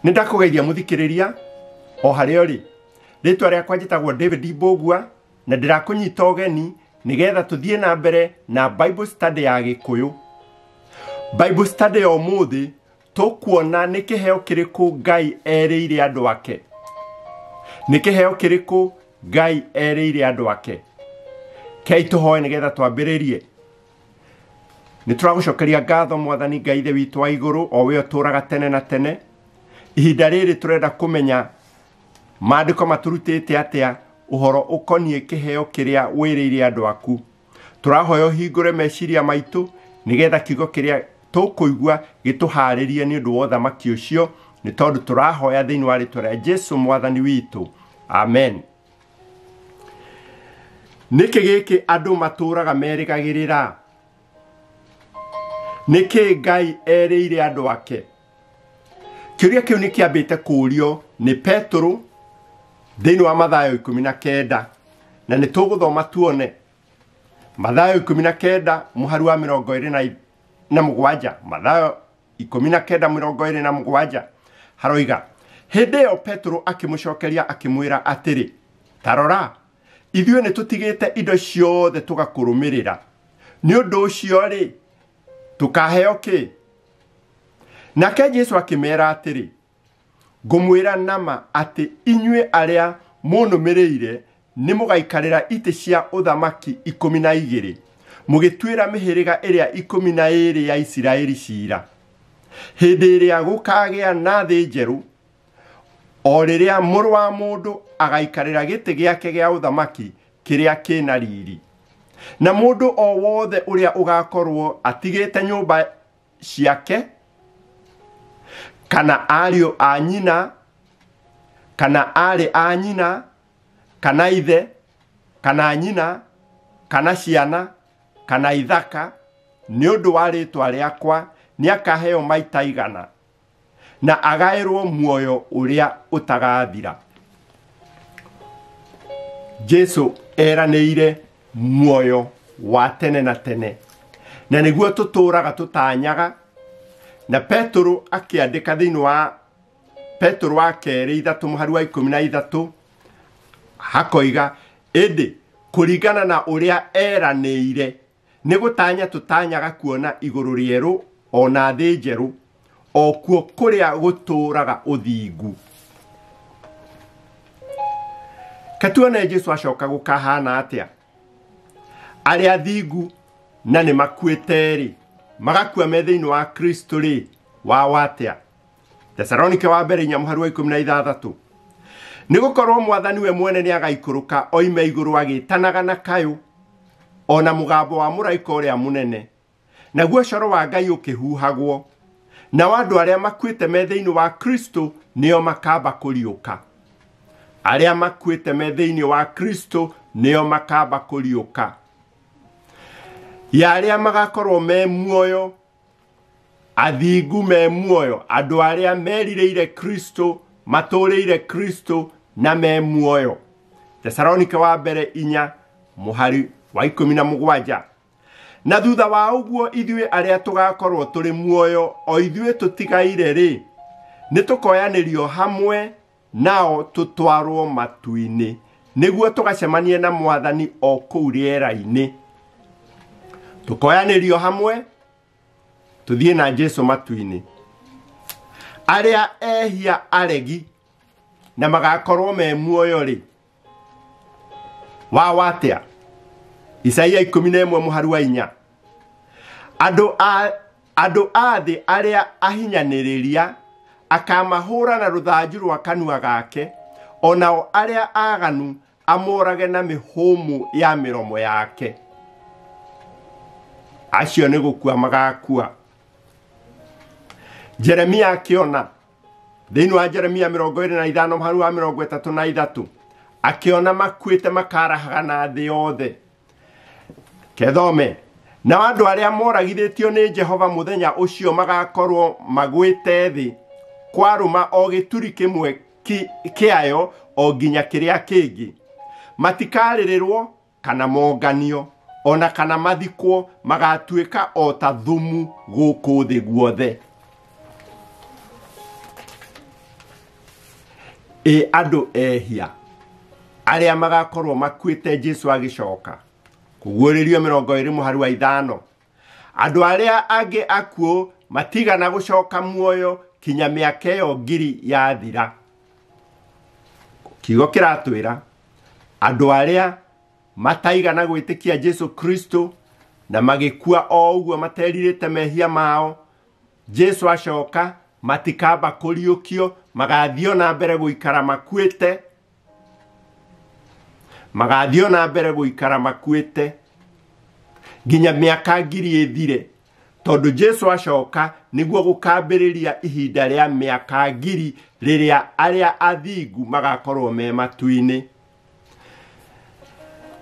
Nĩ ndakũgeithia mũthikĩrĩria o harĩa ũrĩ. Rĩtwa rĩakwa njĩtagwo David Mbũgua na ndĩrakũnyita ũgeni nĩgetha tũthiĩ na mbere na Bible study ya Gĩkũyũ. Bible study ya ũmũthĩ tũkuona nĩ kĩheo kĩrĩkũ Ngai erĩire andũ ake. Nĩ kĩheo kĩrĩkũ Ngai erĩire andũ ake. Kei tũhoe nĩgetha twambĩrĩrie. Nĩ tũragũcokeria ngatho Mwathani Ngai Ithe witũ wa igũrũ, o we ũtũũraga tene na tene. Ihinda rĩrĩ tũrenda kũmenya maandĩko matũrutĩte atĩa ũhoro ũkoniĩ kĩheo kĩrĩa wĩrĩire andũ aku. Tũrahoya ũhingũre meciria maitũ nĩgetha kiugo kĩrĩa tũkũigua gĩtũharĩrie nĩ ũndũ wa ũthamaki ũcio, nĩ tondũ tũrahoya thĩinĩ wa rĩtwa rĩa Jesu Mwathani witũ. Amen. Nĩkĩ gĩkĩ andũ matũũraga merĩgagĩrĩra? Nĩkĩ Ngai erĩire andũ ake? Kĩũria kĩu nĩ kĩambĩte kũũrio nĩ Petũrũ thĩinĩ wa Mathayo 19, na nĩ tũgũthoma tuone Mathayo 19 mũhari wa 27. Mathayo 19:27 haroiga, hĩndĩ ĩyo Petũrũ akĩmũcokeria akĩmwĩra atĩrĩ, ta rora, ithuĩ nĩ tũtigĩte indo ciothe tũgakũrũmĩrĩra, nĩ ũndũ ũcio-rĩ, tũkaheo kĩ? Nake Jesu akĩmeera atĩrĩ, ngũmwĩra nama atĩ inyuĩ arĩa mũnũmĩrĩire nĩ mũgaikarĩra itĩ cia ũthamaki 12, mũgĩtuĩra mĩhĩrĩga ĩrĩa 12 ya Isiraeli ciira. Hĩndĩ ĩrĩa gũkagĩa na thĩ njerũ, o rĩrĩa Mũrũ wa Mũndũ agaikarĩra gĩtĩ gĩake gĩa ũthamaki kĩrĩa kĩna riri. Na mũndũ o wothe ũrĩa ũgakorwo atigĩte nyũmba ciake, kana ariũ a nyina, kana aarĩ a nyina, kana ithe, kana nyina, kana ciana, kana ithaka, nĩ ũndũ wa rĩĩtwa rĩakwa, nĩakaheo maita 100, na agaĩrwo muoyo ũrĩa ũtagathira. Jesu eranĩire muoyo wa tene na tene, na nĩguo tũtũũraga tũtanyaga. Na Petũrũ akĩandĩka thĩinĩ wa Petũrũ wa kerĩ 3 mũhari wa 13 hakoiga, ĩndĩ kũringana na ũrĩa eranĩire, nĩ gũtanya tũtanyaga kuona igũrũ rĩerũ o na thĩ njerũ, o kuo kũrĩa gũtũũraga ũthingu. Katuone Jesu acoka gũkahana atĩa. Arĩa athingu na nĩ makuĩte-rĩ, magakua me thĩinĩ wa Kristo-rĩ, wao atĩa? Thesalonike wa mbere 4 mũhari wa 16. Nĩ gũkorwo Mwathani we mwene nĩ agaikũrũka oime igũrũ agĩtanaga na kayũ, o na mũgambo wa mũraika ũrĩa mũnene, naguo coro wa Ngai ũkĩhuhagwo, nao andũ arĩa makuĩte me thĩinĩ wa Kristo nĩo makamba kũriũka. Arĩa makuĩte me thĩinĩ wa Kristo nĩo makamba kũriũka. Ya arĩa magakorwo me muoyo, athingu me muoyo, andũ arĩa merirĩire Kristo, matũũrĩire Kristo na me muoyo. Thesalonike wa mbere 4 mũhari wa 17. Na thutha wa ũguo ithuĩ arĩa tũgakorwo tũrĩ muoyo, o ithuĩ tũtigaire-rĩ, nĩ tũkoyanĩrio hamwe nao tũtwarwo matu-inĩ, nĩguo tũgacemanie na Mwathani o kũu rĩera-inĩ. Tũkoyanĩrio hamwe tũthiĩ na Jesu matu-inĩ. Arĩa ehia aregi na magakorwo me muoyo-rĩ, wao atĩa? Isaia 11 mũhari wa 4. Andũ a thĩ arĩa ahinyanĩrĩria akamahũra na rũthanju rwa kanua gake, o nao arĩa aganu amorage na mĩhũmũ ya mĩromo yake. Acio nĩ gũkua magakua. Jeremia akĩona thĩinĩ wa Jeremia 25 mũhari wa 33, akĩona makuĩte makarahaga na thĩ yothe. Kethome, nao andũ arĩa moragithĩtio nĩ Jehova mũthenya ũcio magakorwo magwĩte thĩ, kwarũma o gĩturi kĩmwe kĩayo o nginya kĩrĩa kĩngĩ. Matikarĩrĩrwo kana monganio, ona kana mathikwo, magatuĩka o ta thumu gũkũ thĩ guothe. Ĩ andũ ehia arĩa magakorwo makuĩte Jesu agĩcoka. Kũguũrĩrio 20 mũhari wa 5. Andũ arĩa angĩ akuũ matigana gũcoka muoyo kinya mĩaka ĩyo 1000 yathira. Kiugo kĩratwĩra andũ arĩa mataigana gwĩtĩkia Jesu Kristo na magĩkua o ũguo materirĩte mehia mao, Jesu acoka matikamba kũriũkio, magathiĩ na mbere gũikara makuĩte, magathiĩ na mbere gũikara makuĩte nginya mĩaka 1000 ĩthire, tondũ Jesu acoka nĩguo gũkambĩrĩria ihinda rĩa mĩaka 1000 rĩrĩa arĩa athingu magakorwo me matu-inĩ.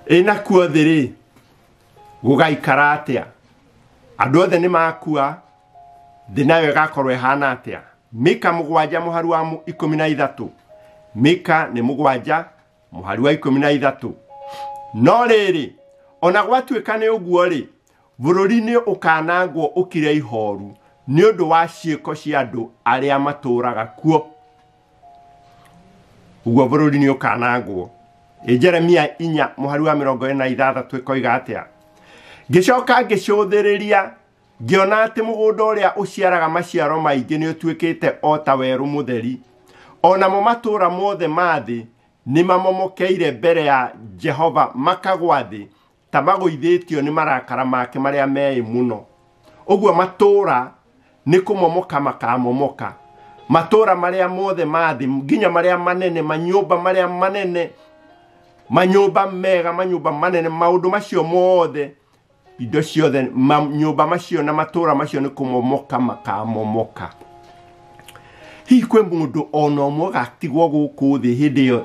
Ĩ nakuo thĩ rĩ, gũgaikara atĩa? Andũ othe nĩ makua, thĩ nayo ĩgakorwo ĩhana atĩa? Mika 7 mũhari wa 13. Mika nĩ 7 mũhari wa 13. No rĩrĩ, ona gwatuĩka nĩ ũguo rĩ, bũrũri nĩ ũkanangwo ũkire ihoru nĩ ũndũ wa ciĩko cia andũ arĩa matũũraga kuo. Ũguo bũrũri nĩ ũkanangwo. Ĩ Jeremia 4 mũhari wa 46 ĩkoiga atĩa? Ngĩcoka ngĩcũthĩrĩria, ngĩona atĩ mũgũnda ũrĩa ũciaraga maciaro maingĩ nĩ ũtuĩkĩte o ta werũ mũtheri, o namo matũũra mothe ma thĩ nĩ mamomokeire mbere ya Jehova makagwa thĩ ta magũithĩtio nĩ marakara make marĩa meĩ mũno. Ũguo matũũra nĩ kũmomoka makamomoka. Matũũra marĩa mothe ma thĩ, nginya marĩa manene, manyũmba marĩa manene, manyũmba mega, manyũmba manene, maũndũ macio mothe, indo ciothe, manyũmba macio na matũũra macio nĩ kũmomoka makamomoka. Hihi kwĩ mũndũ ona ũmwe ũgatigwo gũkũ thĩ hĩndĩ ĩyo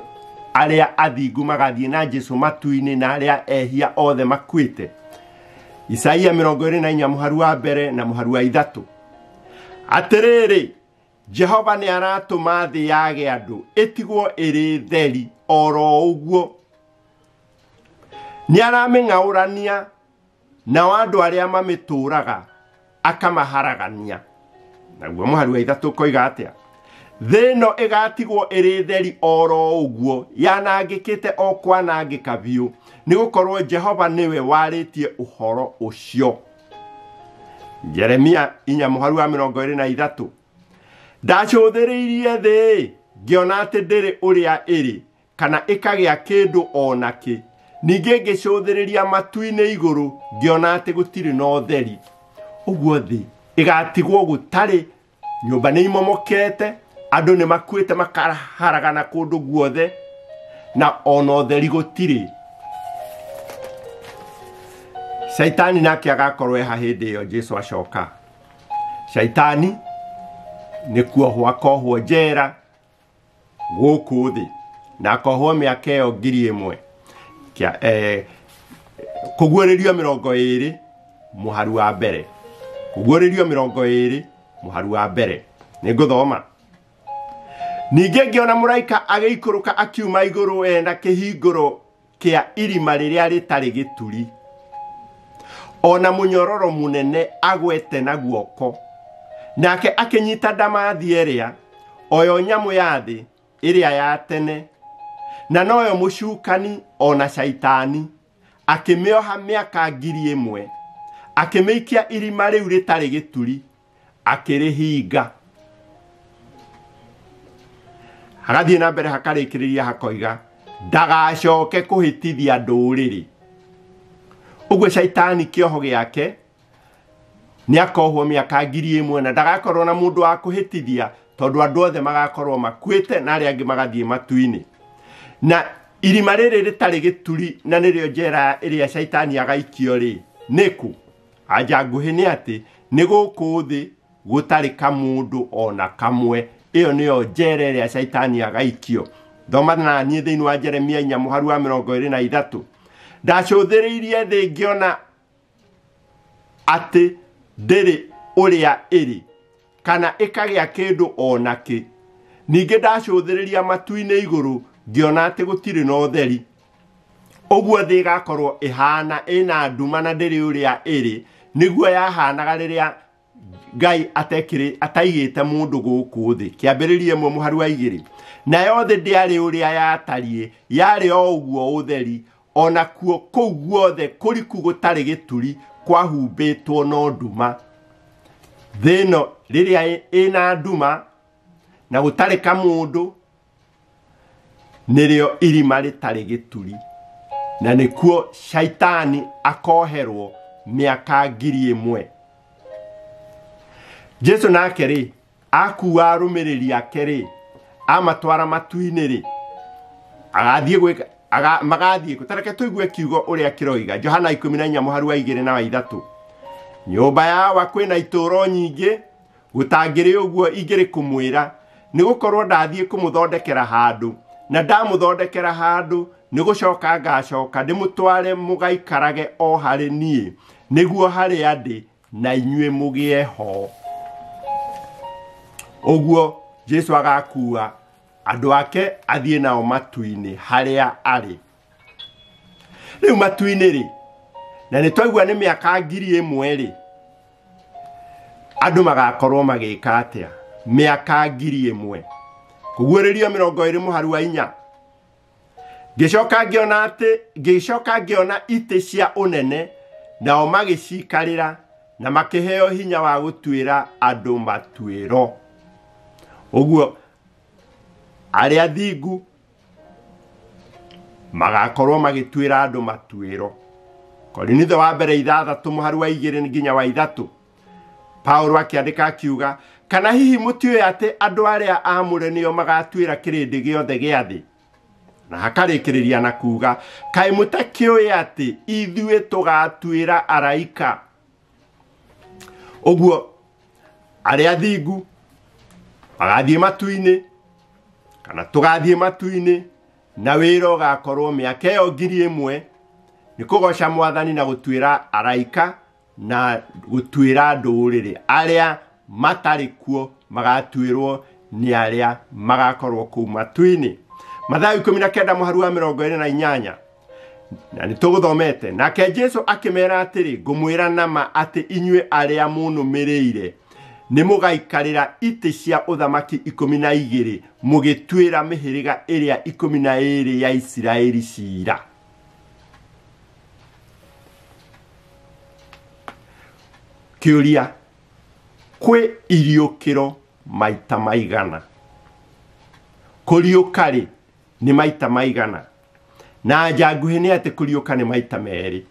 arĩa athingu magathiĩ na Jesu matu-inĩ na arĩa ehia othe makuĩte? Isaia 24 mũhari wa 1 na mũhari wa 3. Atĩrĩrĩ, Jehova nĩ aratũma thĩ yage andũ ĩtigwo ĩrĩ theri oro ũguo. Nĩ aramĩng'aũrania nao andũ arĩa mamĩtũũraga akamaharagania. Naguo mũhari wa 3 ũkoiga atĩa? Thĩ ĩno ĩgatigwo ĩrĩ theri oro ũguo, yanangĩkĩte o kwanangĩka biũ, nĩ gũkorwo Jehova nĩwe warĩtie ũhoro ũcio. Jeremia 4 mũhari wa 23. Ndacũthĩrĩirie thĩ ngĩona atĩ ndĩrĩ ũrĩa ĩrĩ, kana ĩkagĩa kĩndũ o nakĩ. Ningĩ ngĩcũthĩrĩria matu-inĩ igũrũ ngĩona atĩ gũtirĩ na ũtheri. Ũguo thĩ ĩgatigwo gũtarĩ, nyũmba nĩ imomokete, andũ nĩ makuĩte makaharagana kũndũ guothe, na ona ũtheri gũtirĩ. Shaitani nake agakorwo eha hĩndĩ ĩyo Jesu acoka. Shaitani nĩ kuohwo akohwo njera gũkũ thĩ, na akohwo mĩaka ĩyo 1000. Kũguũrĩrio 20 mũhari wa 1. Kũguũrĩrio 20 mũhari wa 1. Nĩ ngũthoma. Ningĩ ngĩona mũraika agĩikũrũka akiuma igũrũ ena kĩhingũro kĩa irima rĩrĩa rĩtarĩ gĩturi, ona mũnyororo mũnene agwete na guoko. Nake akĩnyita ndamathi ĩrĩa, oyo nyamũ ya thĩ ĩrĩa ya tene, na noyo mũcukani ona shaitani, akĩmĩoha mĩaka 1000, akĩmĩikia irima rĩu rĩtarĩ gĩturi, akĩrĩhinga. Hagathiĩ na mbere hakarĩkĩrĩria hakoiga ndagacoke kũhĩtithia ndũrĩrĩ. Ũguo shaitani kĩoho gĩake nĩ akohwo mĩaka 1000 na ndagakorwo na mũndũ wa kũhĩtithia, tondũ andũ othe magakorwo makuĩte na arĩa angĩ magathiĩ matu-inĩ. Na irima rĩrĩ rĩtarĩ gĩturi na nĩrĩo njera ĩrĩa shaitani agaikio rĩ, nĩkũ? Anja nguhĩ nĩ atĩ nĩ gũkũ thĩ gũtarĩ kamũndũ ona kamwe. Ĩyo nĩyo njera ĩrĩa shaitani agaikio. Thoma na niĩ thĩinĩ wa Jeremia 4 mũhari wa 23. Ndacũthĩrĩirie thĩ ngĩona atĩ ndĩrĩ ũrĩa ĩrĩ, kana ĩkagĩa kĩndũ ona kĩ. Ningĩ ndacũthĩrĩria matu-inĩ igũrũ ngĩona atĩ gũtirĩ na ũtheri. Ũguo thĩ ĩgakorwo ĩhana ĩna nduma na ndĩrĩ ũrĩa ĩrĩ, nĩguo yahanaga rĩrĩa Ngai atekire ataigĩte mũndũ gũkũ thĩ. Kĩambĩrĩria 1 mũhari wa 2. Nayo thĩ ndĩarĩ ũrĩa yatariĩ, yarĩ o ũguo ũtheri, ona kuo kũu guothe kũriku gũtarĩ gĩturi kwahumbĩtwo no nduma. Thĩ ĩno rĩrĩa ĩna nduma na gũtarĩ kamũndũ, nĩrĩo irima rĩtarĩ gĩturi, na nĩkuo shaitani akoherwo mĩaka 1000. Jesu nake rĩ akua arũmĩrĩri ake rĩ amatwara matu-inĩ rĩ agathiĩ gwĩka magathiĩ kũ? Tareke tũigue kiugo ũrĩa kĩroiga. Johana 14 mũhari wa 2 na wa 3. Nyũmba yawa kwĩna itũũro nyingĩ, gũtangĩrĩ ũguo ingĩrĩ kũmwĩra, nĩgũkorwo ndathiĩ kũmũthondekera handũ, na ndamũthondekera handũ nĩgũcoka ngacoka ndĩmũtware mũgaikarage o harĩ niĩ, nĩguo harĩa ndĩ na inyuĩ mũgĩe ho. Ũguo Jesu agakua andũ ake athiĩ nao matu-inĩ harĩa arĩ. Rĩu matu-inĩ rĩ, na nĩ twaigua nĩ mĩaka 1000 rĩ, andũ magakorwo magĩka atĩa? Mĩaka 1000. Kũguũrĩrio 20 mũhari wa 4. Ngĩcoka ngĩona atĩ, ngĩcoka ngĩona itĩ cia ũnene, nao magĩcikarĩra na makĩheo hinya wa gũtuĩra andũ matuĩro. Ũguo arĩa athingu magakorwo magĩtuĩra andũ matuĩro. Korinitho wa mbere 6 mũhari wa 2 nginya wa 3. Paulo akĩandĩka akiuga, kana hihi mũtiũĩ atĩ andũ arĩa aamũre nĩo magatuĩra kĩrĩndĩ gĩothe gĩa thĩ? Na hakarĩkĩrĩria na kuga, kaĩ mũtakĩũĩ atĩ ithuĩ tũgatuĩra araika? Ũguo arĩa athingu magathiĩ matu-inĩ, kana tũgathiĩ matu-inĩ, na wĩra ũgakorwo mĩaka ĩyo 1000 nĩ kũgoca mwathani na gũtuĩra araika na gũtuĩra ndũrĩrĩ. Arĩa matarĩ kuo magatuĩrwo nĩ arĩa magakorwo kũu matu-inĩ. Mathayo 19 mũhari wa 28. Na nĩ tũgũthomete. Nake Jesu akĩmera atĩrĩ, ngũmwĩra nama atĩ inyuĩ arĩa mũnũmĩrĩire nĩ mũgaikarĩra itĩ cia ũthamaki 12 mũgĩtuĩra mĩhĩrĩga ĩrĩa 12 ya Isiraeli ciira. Kĩũria, kwĩ iriũkĩro maita maigana? Kũriũka rĩ nĩ maita maigana? Na anja nguhĩ nĩ atĩ kũriũka nĩ maita merĩ.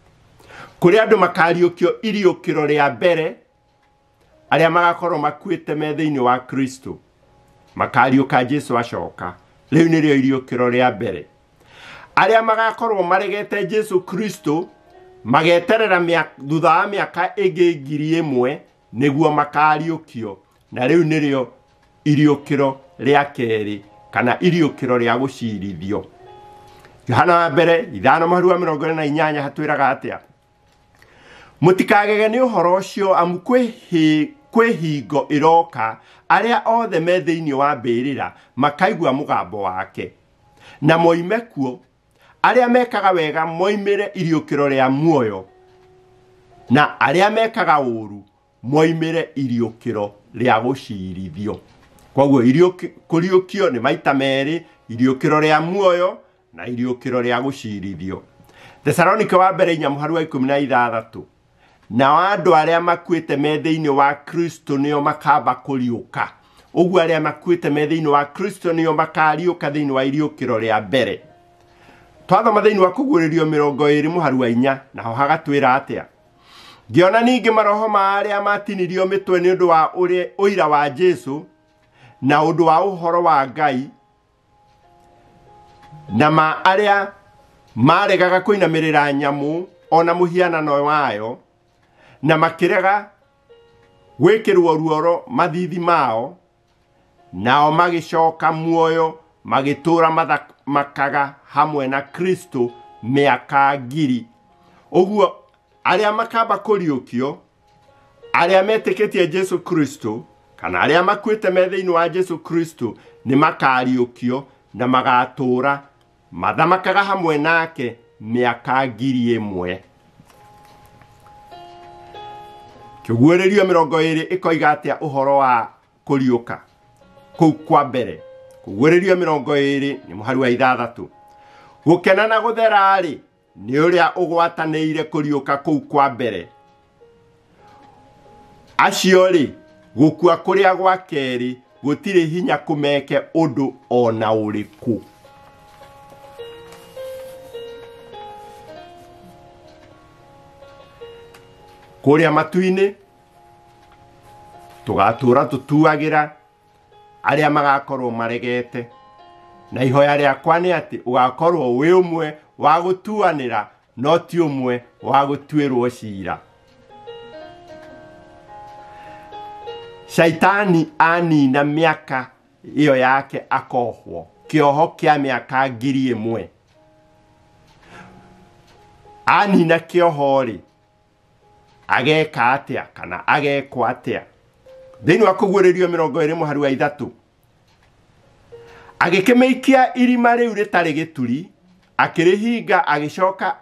Kũrĩ andũ makariũkio iriũkĩro rĩa mbere, arĩa magakorwo makuĩte me thĩinĩ wa Kristo, makariũka Jesu acoka. Rĩu nĩrĩo iriũkĩro rĩa mbere. Arĩa magakorwo maregete Jesu Kristo mageterera thutha wa mĩaka ĩngĩ 1000 nĩguo makariũkio, na rĩu nĩrĩo iriũkĩro rĩa kerĩ kana iriũkĩro rĩa gũcirithio. Johana wa mbere 5 mũhari wa 48 hatwĩraga atĩa? Mũtikagege nĩ ũhoro ũcio, amu kwĩ hingo ĩroka arĩa othe me thĩinĩ wa mbĩrĩra makaigua mũgambo wake, na moime kuo. Arĩa mekaga wega moimĩre iriũkĩro rĩa muoyo, na arĩa mekaga ũũru moimĩre iriũkĩro rĩa gũcirithio. Koguo kũriũkio nĩ maita merĩ, iriũkĩro rĩa muoyo na iriũkĩro rĩa gũcirithio. Thesalonike wa mbere 4 mũhari wa 16. Nao andũ arĩa makuĩte me thĩinĩ wa Kristo nĩo makamba kũriũka. Ũguo arĩa makuĩte me thĩinĩ wa Kristo nĩo makariũka thĩinĩ wa iriũkĩro rĩa mbere. Twathoma thĩinĩ wa Kũguũrĩrio 20 mũhari wa 4, naho hagatwĩra atĩa? Ngĩona ningĩ maroho ma arĩa matinirio mĩtwe nĩ ũndũ wa ũira wa Jesu na ũndũ wa ũhoro wa Ngai, na ma arĩa maregaga kũinamĩrĩra nyamũ ona mũhianano wayo, na makĩrega gwĩkĩrwo ruoro mathithi mao, nao magĩcoka muoyo magĩtũũra mathamakaga hamwe na Kristo mĩaka 1000. Ũguo arĩa makamba kũriũkio, arĩa metĩkĩtie Jesu Kristo kana arĩa makuĩte me thĩinĩ wa Jesu Kristo nĩ makariũkio na magatũũra mathamakaga hamwe nake mĩaka 1000. Kĩguũrĩrio 20 ĩkoiga atĩa ũhoro wa kũriũka kũu kwa mbere? Kũguũrĩrio 20 nĩ mũhari wa 6. Gũkena na gũthera-rĩ nĩ ũrĩa ũgwatanĩire kũriũka kũu kwa mbere. Acio-rĩ, gũkua kũrĩa gwa kerĩ gũtirĩ hinya kũmeke ũndũ ona ũrĩkũ. Kũrĩa matu-inĩ tũgatũra tũtuagĩra arĩa magakorwo maregete, na ihoya rĩakwa nĩ atĩ ũgakorwo wĩ ũmwe wa gũtuanĩra no ti ũmwe wa gũtuĩrwo cira. Shaitani anina mĩaka ĩyo yake akohwo kĩoho kĩa mĩaka 1000. Anina kĩoho-rĩ, ageka atĩa kana agekwo atĩa? Thĩinĩ wa Kũguũrĩrio 20 mũhari wa 3, agĩkĩmĩikia irima rĩu rĩtarĩ gĩturi, akĩrĩhinga, agĩcoka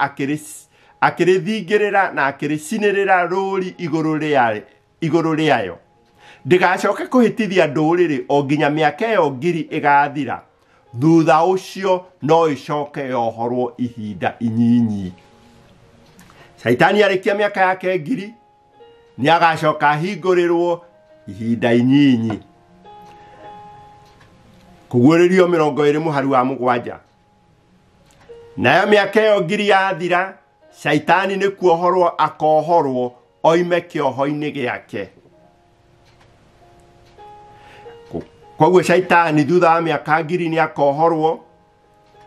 akĩrĩthingĩrĩra na akĩrĩcinĩrĩra rũũri igũrũ rĩayo, ndĩgacoke kũhĩtithia ndũrĩrĩ o nginya mĩaka ĩyo 1000 ĩgathira. Thutha ũcio no ĩcoke yohorwo ihinda inyinyi. Shaitani arĩkia mĩaka yake 1000 nĩ agacoka ahingũrĩrwo ihinda inyinyi. Kũguũrĩrio 20 mũhari wa 7. Nayo mĩaka ĩyo 1000 yathira, Shaitani nĩ kuohorwo akohorwo oime kĩoho-inĩ gĩake. Koguo Shaitani thutha wa mĩaka 1000 nĩ akohorwo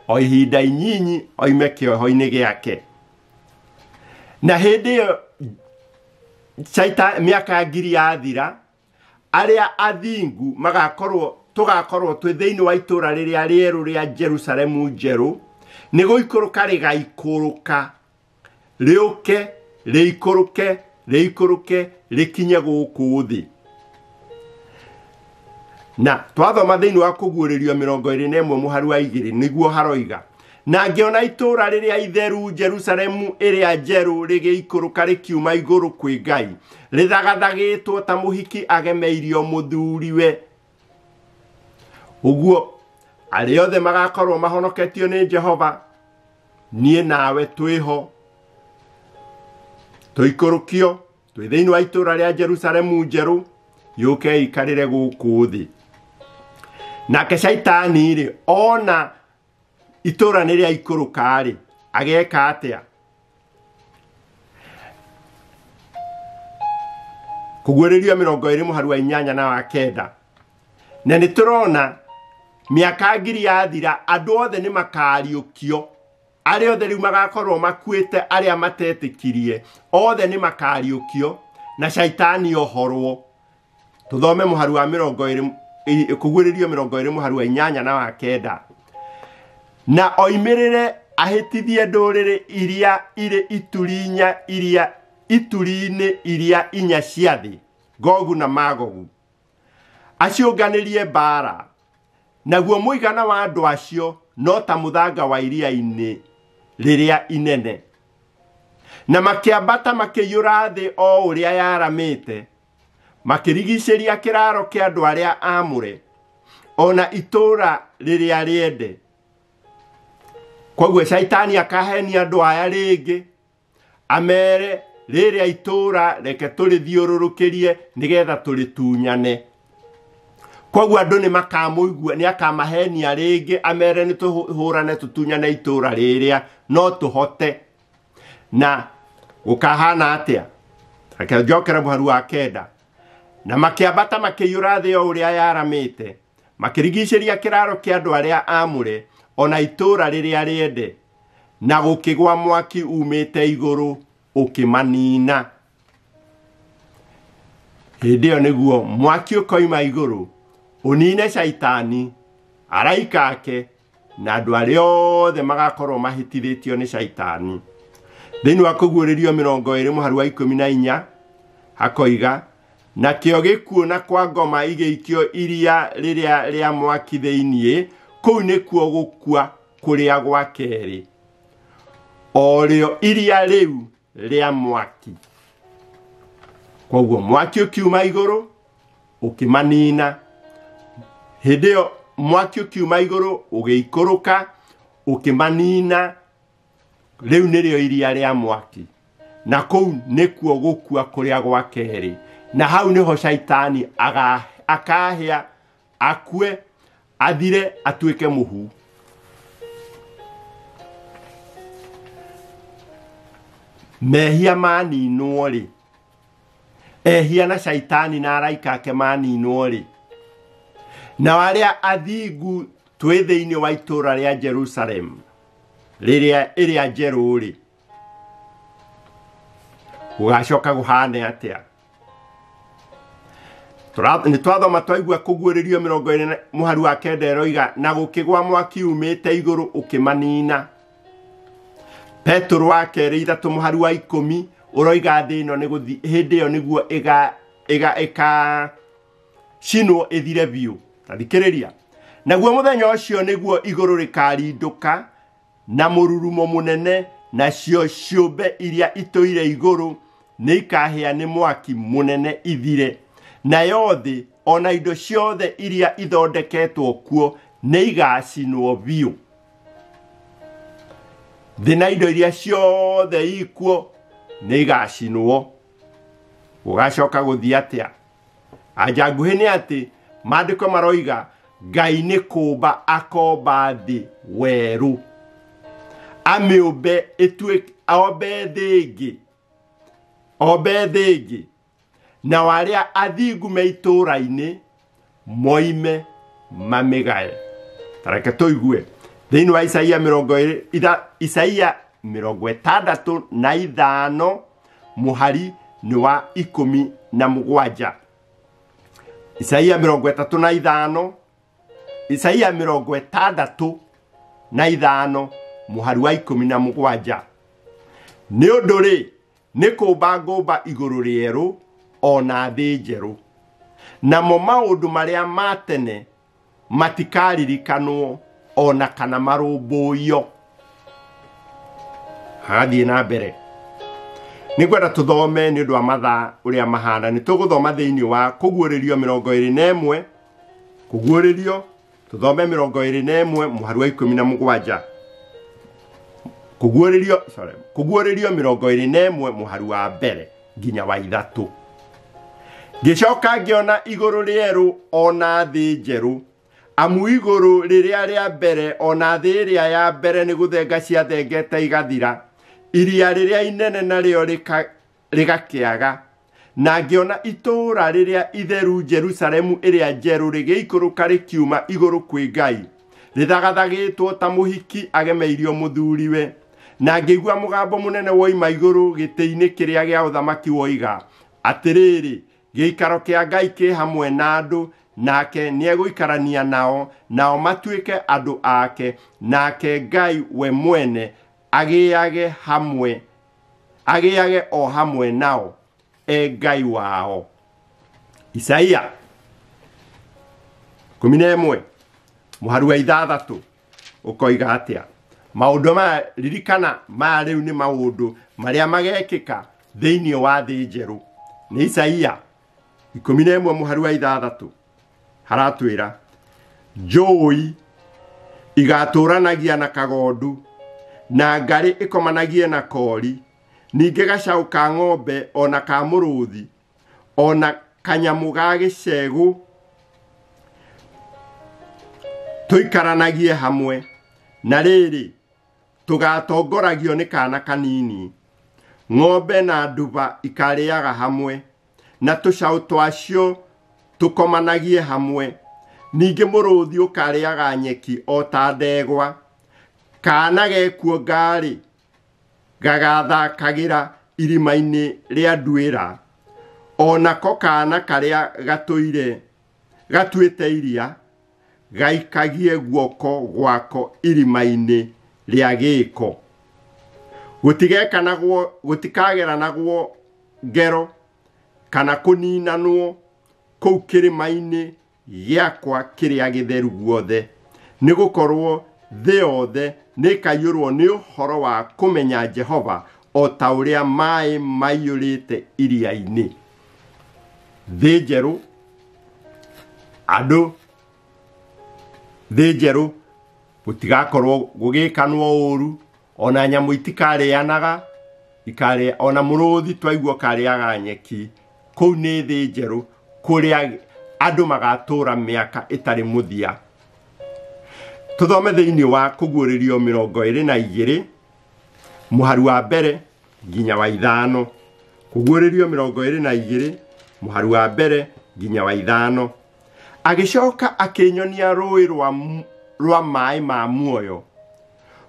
o ihinda inyinyi oime kĩoho-inĩ gĩake. Na hĩndĩ ĩyo Shaitani mĩaka 1000 yathira, arĩa athingu magakorwo tũgakorwo twĩ thĩinĩ wa itũũra rĩrĩa rĩerũ rĩa Jerusalemu njerũ, nĩ gũikũrũka rĩgaikũrũka, rĩũke rĩikũrũke rĩikũrũke rĩkinye gũkũ thĩ. Na twathoma thĩinĩ wa Kũguũrĩrio 21 mũhari wa 2 nĩguo haroiga, na ngĩona itũũra rĩrĩa itheru Jerusalemu ĩrĩa njerũ rĩgĩikũrũka rĩkiuma igũrũ kwĩ Ngai, rĩthagathagĩtwo ta mũhiki agemeirio mũthuriwe. Ũguo arĩa othe magakorwo mahonoketio nĩ Jehova, niĩ nawe twĩho, tũikũrũkio twĩ thĩinĩ wa itũũra rĩa Jerusalemu njerũ, yũke ikarĩre gũkũ thĩ. Nake Shaitani rĩ, ona itũũra nĩ rĩaikũrũka rĩ, ageka atĩa? Kũguũrĩrio 20 mũhari wa 8 na wa 9. Na nĩ tũrona mĩaka 1000 yathira, andũ othe nĩ makariũkio. Arĩa othe rĩu magakorwo makuĩte, arĩa matetĩkirie, othe nĩ makariũkio na Shaitani ohorwo. Tũthome mũhari wa 20, Kũguũrĩrio 20 mũhari wa 8 na wa 9. Na oimĩrĩre ahĩtithie ndũrĩrĩ iria irĩ ituri-inĩ iria inya cia thĩ, Gogu na Magogu, aciũnganĩrie mbaara. Naguo mũigana wa andũ acio no ta mũthanga wa iria-inĩ rĩrĩa inene. Na makĩambata makĩiyũra thĩ o ũrĩa yaramĩte, makĩrigicĩria kĩraro kĩa andũ arĩa aamũre, ona itũũra rĩrĩa rĩende. Koguo Shaitani akahenia andũ aya rĩngĩ, amere rĩrĩa itũũra reke tũrĩthiũrũrũkĩrie nĩgetha tũrĩtunyane. Koguo andũ nĩ makamũigua, nĩ akamahenia rĩngĩ, amere nĩ tũhũrane tũtunyane itũũra rĩrĩa, no tũhote. Na gũkahana atĩa? Reke njokere mũhari wa 9. Na makĩambata makĩiyũra thĩ o ũrĩa yaramĩte, makĩrigicĩria kĩraro kĩa andũ arĩa aamũre, ona itũũra rĩrĩa rĩende, na gũkĩgwa mwaki umĩte igũrũ ũkĩmanina. Hĩndĩ ĩyo nĩguo mwaki ũkoima igũrũ ũnine Shaitani, araika ake, na andũ arĩa othe magakorwo mahĩtithĩtio nĩ Shaitani. Thĩinĩ wa Kũguũrĩrio 20 mũhari wa 14 hakoiga, nakĩo gĩkuũ na kwa ngoma igĩikio iria rĩrĩa rĩa mwaki thĩinĩ, kũu nĩkuo gũkua kũrĩa gwa kerĩ, o rĩo iria rĩu rĩa mwaki. Kwoguo mwaki ũkiuma igũrũ ũkĩmanina. Hĩndĩ ĩyo mwaki ũkiuma igũrũ ũgĩikũrũka ũkĩmanina. Rĩu nĩrĩo iria rĩa mwaki, na kũu nĩkuo gũkua kũrĩa gwa kerĩ, na hau nĩho shaitani akahĩa, akue, athire, atuĩke mũhu. Mehia maninwo rĩ, ehia na shaitani na araika ake maninwo rĩ, na arĩa athingu twĩ thĩinĩ wa itũũra rĩa Jerusalem rĩrĩa ĩrĩa njerũ rĩ, gũgacoka gũhane atĩa? Nĩ twathoma twaigua kũguũrĩrio 20 mũhari wa 9 ĩroiga, na gũkĩgwa mwaki umĩte igũrũ ũkĩmanina. Petero wa kerĩ 3 mũhari wa 10 ũroiga thĩ ĩno nĩ hĩndĩ ĩyo nĩguo ĩga cinwo ĩthire biũ. Ta thikĩrĩria. Naguo mũthenya ũcio nĩguo igũrũ rĩkarindũka na mũrurumo mũnene, nacio ciũmbe iria itũire igũrũ nĩ ikahĩa nĩ mwaki mũnene ithire, nayo thĩ ona indo ciothe iria ithondeketwo kuo nĩ igacinwo biũ. Thĩ na indo iria ciothe ikuo nĩ igacinwo. Gũgacoka gũthiĩ atĩa? Anja nguhĩ nĩ atĩ maandĩko maroiga Ngai nĩ kũmba akomba thĩ werũ, amĩũmbe ĩtuĩke ombe thĩ ĩngĩ, ombe thĩ ĩngĩ, nao arĩa athingu me itũũra-inĩ moime mamĩgae. Ta reke tũigue thĩinĩ wa Isaia Isaia 65 mũhari nĩ wa 17. Isaia 35, Isaia 65 mũhari wa 17. Nĩ ũndũ rĩ, nĩ kũmba ngũmba igũrũ rĩerũ ona thĩ njerũ, namo maũndũ marĩa ma tene matikaririkanwo ona kana marũmbũiyo. Hagathiĩ na mbere. Nĩngwenda tũthome nĩ ũndũ wa mathaa ũrĩa mahana. Nĩ tũgũthoma thĩinĩ wa kũguũrĩrio 21, kũguũrĩrio tũthome 21 mũhari wa 17. Kũguũrĩrio, sorry, kũguũrĩrio 21 mũhari wa mbere nginya wa 3. Ngĩcoka ngĩona igũrũ rĩerũ ona thĩ njerũ, amu igũrũ rĩrĩa rĩa mbere ona thĩ ĩrĩa ya mbere nĩ gũthenga ciathengete igathira, iria rĩrĩa inene narĩo rĩgakĩaga. Na ngĩona itũũra rĩrĩa itheru Jerusalemu ĩrĩa njerũ rĩgĩikũrũka rĩkiuma igũrũ kwĩ Ngai, rĩthagathagĩtwo ta mũhiki agemeirio mũthuriwe. Na ngĩigua mũgambo mũnene woima igũrũ gĩtĩ-inĩ kĩrĩa gĩa ũthamaki woiga atĩrĩrĩ, gĩikaro kĩa Ngai kĩ hamwe na andũ, nake nĩegũikarania nao, nao matuĩke andũ ake, nake Ngai we mwene agĩage hamwe, agĩage o hamwe nao, e Ngai wao. Isaia 11 mũhari wa 6 ũkoiga atĩa? Maũndũ maya ririkana, maya rĩu nĩ maũndũ marĩa magekĩka thĩinĩ wa thĩ njerũ. Nĩ Isaia 11 mũhari wa 6 haratwĩra, njũi igatũranagia na kagondu, na ngarĩ ĩkomanagie na kori, ningĩ gacaũ ka ng'ombe ona ka mũrũthi ona kanyamũ ga gĩcegũ tũikaranagie hamwe, na rĩrĩ tũgatongoragio nĩ kana kanini. Ng'ombe na nduba ikarĩaga hamwe, na tũcaũ twacio tũkomanagie hamwe, ningĩ mũrũthi ũkarĩaga nyeki o ta ndegwa. Kana gekuonga-rĩ, gagathakagĩra irima-inĩ rĩa nduĩra, onako kana karĩa gatuĩte iria gaikagie guoko gwako irima-inĩ rĩa gĩko. Gũtikageranagwo ngero kana kũninanwo kũu kĩrĩma-inĩ gĩakwa kĩrĩa gĩtheru guothe, nĩgũkorwo thĩ yothe nĩĩkaiyũrwo nĩ ũhoro wa kũmenya Jehova o ta ũrĩa maĩ maiyũrĩte iria-inĩ. Thĩ njerũ, andũ thĩ njerũ gũtigakorwo gũgĩkanwo ũru, ona nyamũ itikarĩanaga, ikarĩa ona mũrũthi twaigua karĩaga nyeki. Kũu nĩ thĩ njerũ kũrĩa andũ magatũra mĩaka ĩtarĩ mũthia. Tũthome thĩinĩ wa Kũguũrĩrio 22 mũhari wa mbere nginya wa 5. Kũguũrĩrio 22 mũhari wa mbere nginya wa 5. Agĩcoka akĩnyonia rũĩ rwa maĩ ma muoyo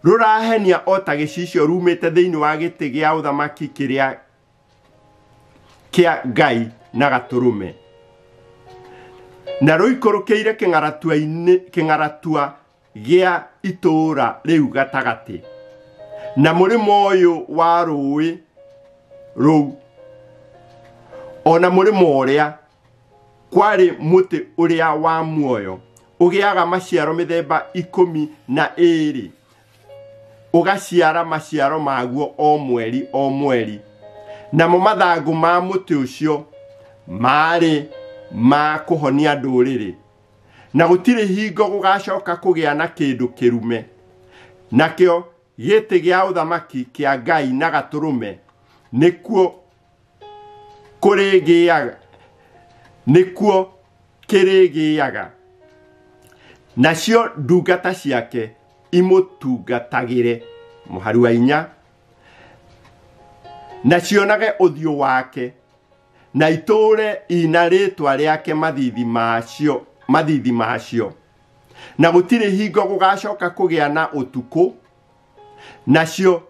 rũrahenia o ta gĩcicio rumĩte thĩinĩ wa gĩtĩ gĩa ũthamaki kĩrĩa kĩa Ngai na Gatũrũme, na rũikũrũkĩire kĩng'aratua gĩa itũũra rĩu gatagatĩ, na mũrĩmo ũyũ wa rũĩ rũu ona mũrĩmo ũrĩa kwarĩ mũtĩ ũrĩa wa muoyo ũgĩaga maciaro mĩthemba 12, ũgaciara maciaro maguo o mweri o mweri. Namo mathangũ ma mũtĩ ũcio maarĩ ma kũhonia ndũrĩrĩ, na gũtirĩ hingo gũgacoka kũgĩa na kĩndũ kĩrume. Nakĩo gĩtĩ gĩa ũthamaki kĩa Ngai na Gatũrũme nĩkuo kũrĩgĩaga, nĩkuo kĩrĩgĩaga, nacio ndungata ciake imũtungatagĩre. Mũhari wa 4, na cionage ũthiũ wake, na itũũre ina rĩtwa rĩake mathithi macio. Na gũtirĩ hingo gũgacoka kũgĩa na ũtukũ, nacio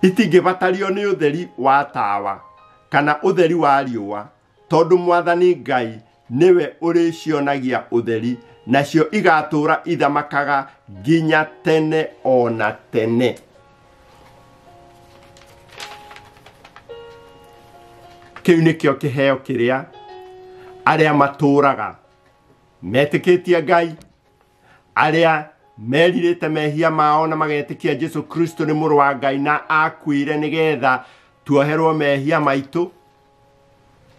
itingĩbatario nĩ ũtheri wa tawa kana ũtheri wa riũa, tondũ Mwathani Ngai nĩwe ũrĩcionagia ũtheri, nacio igatũũra ithamakaga nginya tene ona tene. Kĩu nĩkĩo kĩheo kĩrĩa arĩa matũũraga metĩkĩtie Ngai, arĩa merirĩte mehia mao na magetĩkia Jesu Kristo nĩ mũrũ wa Ngai na akuire nĩgetha tuoherwo mehia maitũ,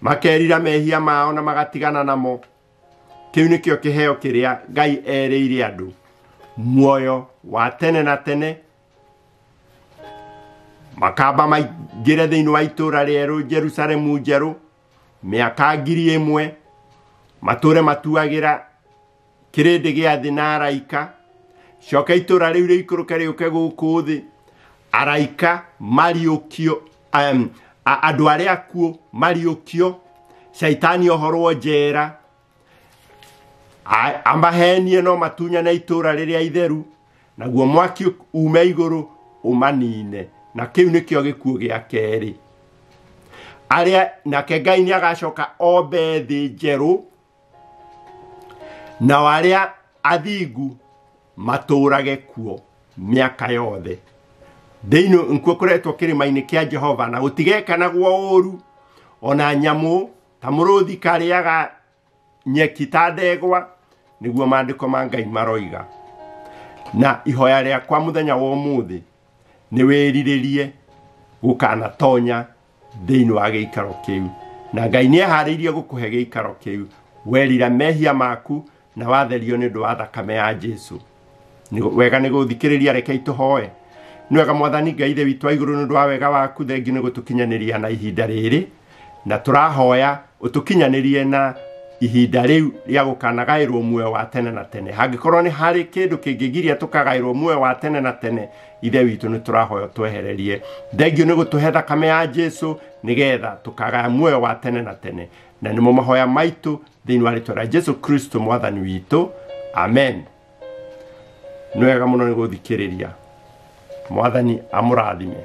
makerira mehia mao na magatigana namo. Kĩu nĩkĩo kĩheo kĩrĩa Ngai erĩire andũ, muoyo wa tene na tene. Makamba maingĩre thĩinĩ wa itũũra rĩerũ Jerusalemu njerũ mĩaka 1000, matũũre matuagĩra kĩrĩndĩ gĩa thĩ na araika. Coka itũũra rĩu rĩikũrũke rĩũke gũkũ thĩ, araika mariũkio, andũ arĩa akuũ mariũkio, Shaitani ohorwo njera, amahenie no matunyane itũũra rĩrĩa itheru, naguo mwaki ume igũrũ ũmanine. Na kĩu nĩkĩo gĩkuũ gĩa kerĩ. Arĩa nake Ngai nĩagacoka ombe thĩ njerũ, nao arĩa athingu matũũrage kuo mĩaka yothe. Thĩinĩ nĩkuo kũretwo kĩrĩma-inĩ kĩa Jehova, na gũtigekanagwo ũũru, ona nyamũ ta mũrũthi karĩaga nyeki ta ndegwa, nĩguo maandĩko ma Ngai maroiga. Na ihoya rĩakwa mũthenya wa ũmũthĩ nĩ wĩrirĩrie gũkanatonya thĩinĩ wa gĩikaro kĩu, na Ngai nĩeharĩirie gũkũhe gĩikaro kĩu werira mehia maku na watherio nĩ ũndũ wa thakame ya Jesu. Wega nĩ gũthikĩrĩria, reke itũhoe. Nĩ wega Mwathani Ngai Ithe witũ wa igũrũ, nĩ ũndũ wa wega waku, thengiũ nĩ gũtũkinyanĩria na ihinda rĩrĩ, na tũrahoya ũtũkinyanĩrie na ihinda rĩu rĩa gũkanagaĩrwo muoyo wa tene na tene. Hangĩkorwo nĩ harĩ kĩndũ kĩngĩgiria tũkagaĩrwo muoyo wa tene na tene, Ithe witũ nĩ tũrahoya twehererie. Thengiũ nĩ gũtũhe thakame ya Jesu nĩgetha tũkagaya muoyo wa tene na tene. Na nĩmo mahoya maitũ thĩinĩ wa rĩtwa rĩa Jesu Kristo Mwathani witũ, amen. Nĩ wega mũno nĩ gũthikĩrĩria. Mwathani amũrathime.